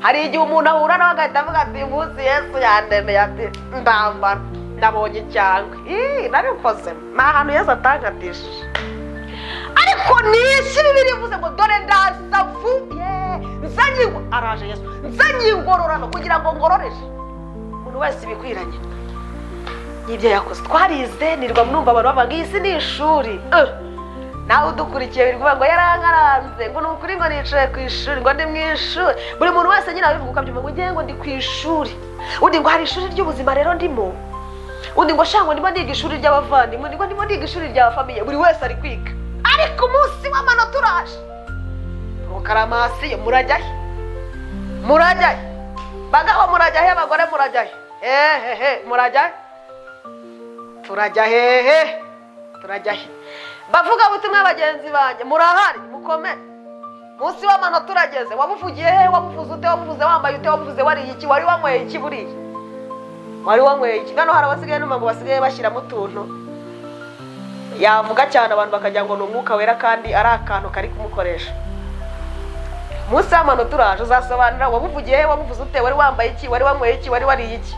hari igihe umuntu ahura nawe agahita avuga ati: "Uyu munsi Yesu yandemeye," ati: "Ndambara nabonye icyangwe." Ii, nabikoze ni ahantu Yesu atankatishije. Ariko ni isi Bibiri ivuze ngo: "Dore ndaza vuba nzanye," araje Yesu, "nzanye ingororano kugira ngo ngororeje umuntu wese ibikwiranye n'ibyo yakoze." Twarize, nirwa mwumva abantu bavuga ngo iyi si ni ishuri. Nawe udukurikiye biri kuvuga ngo yarankaranze, ngo ni ukuri, ngo nicaye ku ishuri, ngo ndi mu ishuri. Buri muntu wese nyine abivuga ukabyumva, ngo ugiye ngo ndi ku ishuri, undi ngo hari ishuri ry'ubuzima rero ndimo, undi ngo sha, ngo ndimo ndiga ishuri ry'abavandimwe, undi ngo ndimo ndiga ishuri rya famille. Buri wese ari kwiga, ariko umunsi w'amanota uraje. Mukaramasiyo, murajya he? Murajya he? Bagabo murajya he? Abagore murajya he? Hehehe, murajya he? Turajya hehe? Turajya he? Bavuga butumwa bagenzi banjye, murahari? Mukomere. Munsi w'amanota urageze. Wabuvugiye he? Wabuvuze ute? Wabuvuze wambaye ute? Wabuvuze wariye iki? Wari wanyweye iki? Buriya wari wanyweye iki? Hano hari abasigaye numva ngo basigaye bashyiramo utuntu, yavuga cyane abantu bakagira ngo ni Umwuka Wera, kandi ari akantu kari kumukoresha. Munsi w'amanota uraje, uzasobanura wabuvugiye he, wabuvuze ute, wari wambaye iki, wari wanyweye iki, wari wariye iki.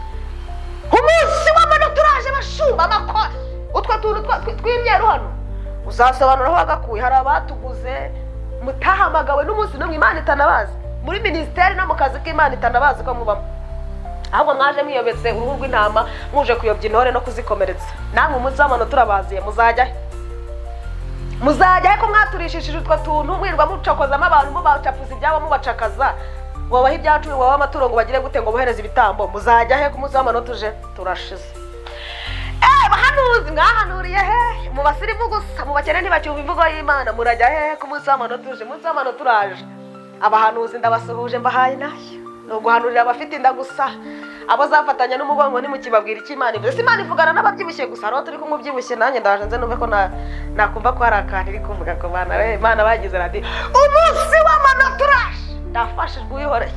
Umunsi w'amanota uraje. Bashumba, amakora utwo tuntu tw'imyeru hano, uzasobanura aho wagakuye. Hari abatuguze mutahamagawe n'umunsi n'umwe, Imana itanabazi muri minisiteri no mu kazi k'Imana, itanabazi ko mubamo. Ahubwo mwaje mwiyobetse uruhu rw'intama, muje kuyobya intore no kuzikomeretsa. Namwe umunsi w'amanota urabaziye. Muzajya he? Muzajya he ko mwaturishishije utwo tuntu, mwirwa mucokozamo abantu, mubacapuza ibyabo, mubacakaza, wabaha ibyacu, wabaha amaturo ngo bagire gute, ngo bohereze ibitambo? Muzajya he ku munsi w'amanota uje? Turashize. Bahanuzi, mwahanuriye he? Mu basirimu gusa, mu bakene ntibacyumva imvugo y'Imana. Murajya he ku munsi w'amanota uje? Umunsi w'amanota uraje. Abahanuzi ndabasuhuje, mbahaye nayo. Ni uguhanurira abafite inda gusa, abo zafatanya n'umugongo ntimukibabwira icyo Imana ivuze. Si Imana ivugana n'ababyibushye gusa. Hariho turi kumwe ubyibushye, nanjye ndaje nze numve ko nakumva ko hari akantu iri kuvuga ku bana. Imana bagize radiyo. Umunsi w'amanota uraje. Ndafashijwe, uyihoreye.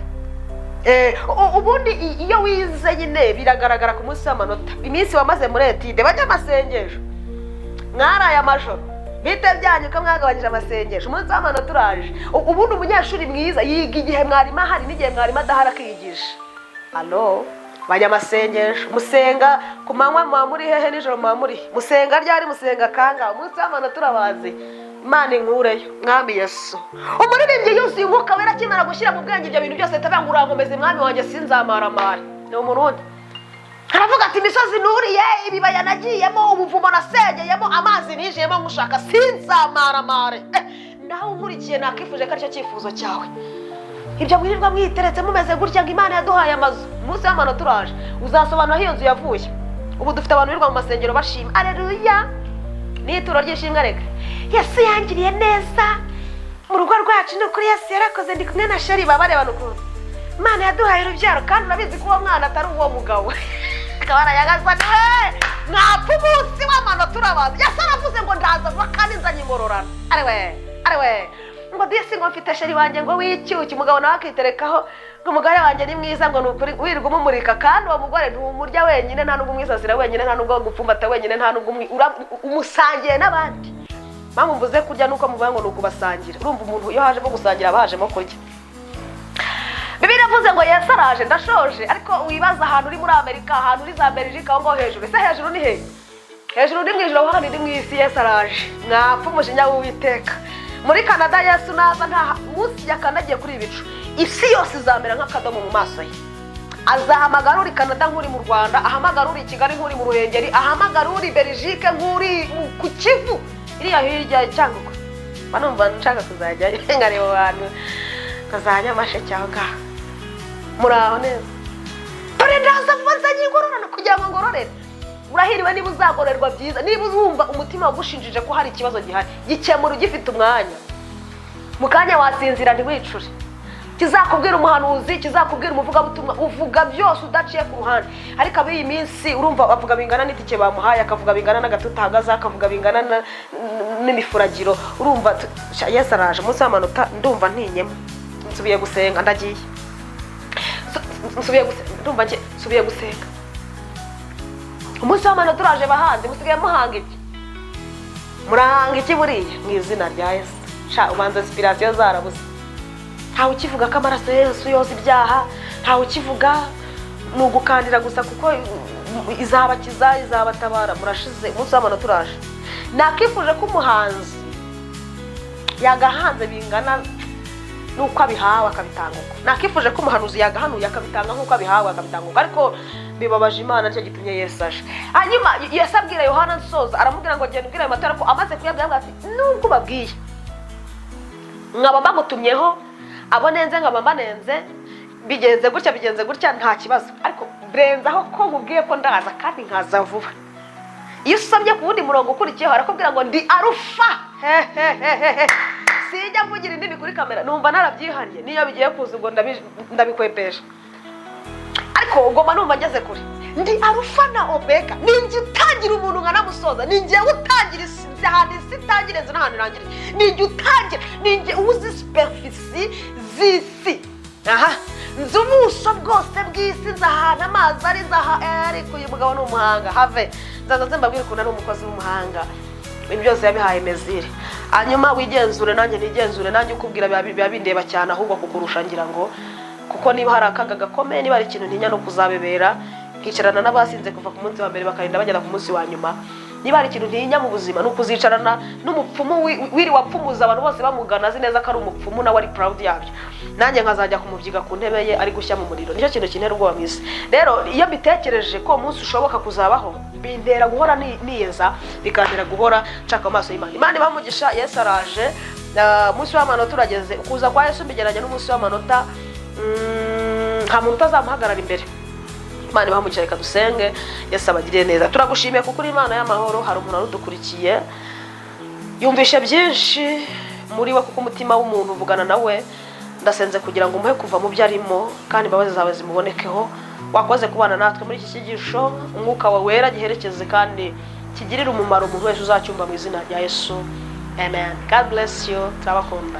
Ubundi iyo wize nyine biragaragara ku munsi w'amanota. Iminsi wamaze muri étude, bajya amasengesho, mwaraye amajoro, bite byanyu ko mwagabanyije amasengesho? Umunsi w'amanota uraje. Ubundi umunyeshuri mwiza yiga igihe mwarimu ahari n'igihe mwarimu adahari akiyigisha. Alo, Abanyamasengesho musenga ku manywa, muba muri hehe? Nijoro muba muri he? Musenga ryari? Musenga kangahe? Umunsi w'amanota turabazi. Imana inkureyo, Mwami Yesu. Umuririmbyi yuzuye Umwuka Wera, akimara gushyira mu bwenge ibyo bintu byose, ahita avuga ngo: "Urankomeze, Mwami wanjye, sinzamaramare." Ni Umurundi. Aravuga ati: "Imisozi nuriye, ibibaya nagiyemo, ubuvumo nasengeyemo, amazi ninjiyemo nkushaka, sinzamaramare." Nawe unkurikiye, nakifuje ko aricyo cyifuzo cyawe. Ibyo mwirirwa mwiteretse mumeze gutya ngo Imana yaduhaye amazu, umunsi w'amanota turaje, uzasobanura aho iyo nzu yavuye. Ubu dufite abantu birirwa mu masengero bashima aleluya n'ituro ry'ishimwe. Reka, Yesu yangiriye neza mu rugo rwacu, ni ukuri Yesu yarakoze, ndi kumwe na chéri. Baba barebana ukuntu Imana yaduhaye urubyaro, kandi urabizi ko uwo mwana atari uwo mugabo. Akaba arayagaza we. Mwapfa, umunsi w'amanota urabaza. Yesu aravuze ngo: "Ndaza vuba kandi nzanye ingororano." Ariwe, ariwe ngo disi, ngo mfite chéri wanjye ngo w'icyuki. Umugabo nawe akiterekaho ngo umugore wanjye ni mwiza, ngo ni ukuri wirirwa umumurika, kandi uwo mugore ntumurya wenyine, nta nubwo umwisasira wenyine, nta nubwo gupfumbata wenyine, nta nubwo umusangiye n'abandi. Mpamvu mvuze kurya nuko muvuga ngo ni ukubasangira. Urumva umuntu iyo hajemo gusangira aba hajemo kurya. Bibiliya iravuze ngo Yesu araje. Ndashoje, ariko wibaza ahantu uri muri Amerika, ahantu uri za Belgique, aho ngaho hejuru. Ese hejuru ni he? Hejuru ni mu ijuru, aho handi ni mu isi. Yesu araje, mwapfa umujinya w'Uwiteka. Muri Canada, Yesu naza, nta munsi yakandagiye kuri ibi bicu, isi yose izamera nk'akadomo mu maso ye. Azahamagara uri Canada nk'uri mu Rwanda, ahamagara uri i Kigali nk'uri mu Ruhengeri, ahamagara uri Belgique nk'uri ku Kivu iriya hirya cyangwa mba numva nshaka kuzajyayo nkareba abantu nka za Nyamasheke aho ngaho. Muraho neza. Dore ndaza vuba nzanye ingororano kugira ngo ngororere. Urahiriwe niba uzagororerwa byiza. Niba wumva umutima wagushinjije ko hari ikibazo gihari, gikemura ugifite umwanya. Mu kanya wasinzira ntiwicure. Kizakubwira umuhanuzi, kizakubwira umuvugabutumwa, uvuga byose udaciye ku ruhande. Ariko ab'iyi minsi, urumva bavuga bingana n'itike bamuhaye, akavuga bingana n'agatuta ahagaze, akavuga bingana n'imifuragiro. Urumva Yesu araje, umunsi w'amanota ndumva ntinyemo. Nsubiye gusenga, ndagiye. Nsubiye gusenga, ndumva nsubiye gusenga. Umunsi w'amanota uraje. Bahanzi, musigaye muhanga iki? Murahanga iki buriya? Mu izina rya Yesu. Sha, ubanza inspiration zarabuze. Ntawe ukivuga ko amaraso ya Yesu yoza ibyaha, ntawe ukivuga, ni ugukandira gusa kuko izabakiza, izabatabara. Murashize, umunsi w'amanota uraje. Nakifuje ko umuhanzi yagahanze bingana n'uko abihawe akabitanga uko. Nakifuje ko umuhanuzi yagahanuye akabitanga nk'uko abihawe akabitanga uko, ariko bibabaje Imana, nicyo gitumye Yesu aje. Hanyuma Yesu abwira Yohana, nsoza, aramubwira ngo: "Genda ubwira ayo matora." Ko amaze kuyabwira, aramubwira ati: "Nubwo ubabwiye nkaba mbagutumyeho, abo nenze nkaba mbanenze, bigenze gutya, bigenze gutya, nta kibazo, ariko birenzaho ko nkubwiye ko ndaza kandi nkaza vuba." Iyo usomye ku wundi murongo ukurikiyeho, arakubwira ngo: "Ndi Arufa." Hehehehe, sijya mvugira indimi kuri kamera, numva narabyihariye. Niyo bigiye kuza ubwo ndabikwepesha, ariko ugomba numva ngeze kure. "Ndi Arufa na Omega, ni njye utangira umuntu nkanamusoza, ni njyewe utangira isi, nzi ahantu isi itangire, nzi n'ahantu irangiriye, ni njye utangira, ni njye uzi superficie z'isi. Aha nzi ubuso bwose bw'isi, nzi ahantu amazi ari, nzi aha." Ariko uyu mugabo ni umuhanga. Have nzaza nze mbabwire ukuntu ari umukozi w'umuhanga, ibintu byose yabihaye mesure. Hanyuma wigenzure, nanjye nigenzure, nanjye ukubwira biba bindeba cyane ahubwo kukurusha, ngira ngo kuko niba hari akaga gakomeye, niba hari ikintu ntinya, no kuzabebera nkicarana n'abasinze kuva ku munsi wa mbere bakarinda bagera ku munsi wa nyuma. Niba hari ikintu ntinya mu buzima, ni ukuzicarana n'umupfumu wiriwe apfumuza abantu bose bamugana, azi neza ko ari umupfumu, nawe ari proud yabyo, nanjye nkazajya kumubyiga ku ntebe ye ari gushya mu muriro. Nicyo kintu kintera ubwoba mu isi. Rero iyo mbitekereje ko uwo munsi ushoboka kuzabaho, bintera guhora niyeza, bikantera guhora nshaka amaso y'Imana. Imana ibahe umugisha. Yesu araje. Umunsi w'amanota urageze. Ukuza kwa Yesu mbigereranya n'umunsi w'amanota. Nta muntu utazamuhagarara imbere. Imana ibahe umugisha. Reka dusenge. Yesu abagiriye neza. Turagushimiye kuko uri Imana y'amahoro. Hari umuntu wari udukurikiye, yumvishe byinshi muri we, kuko umutima w'umuntu uvugana nawe. Ndasenze kugira ngo umuhe kuva mu byo arimo, kandi imbabazi zawe zimubonekeho. Wakoze kubana natwe muri iki cyigisho. Umwuka wawe wera giherekeze kandi kigirire umumaro umuntu wese uzacyumva, mu izina rya Yesu, amen. God bless you. Turabakunda.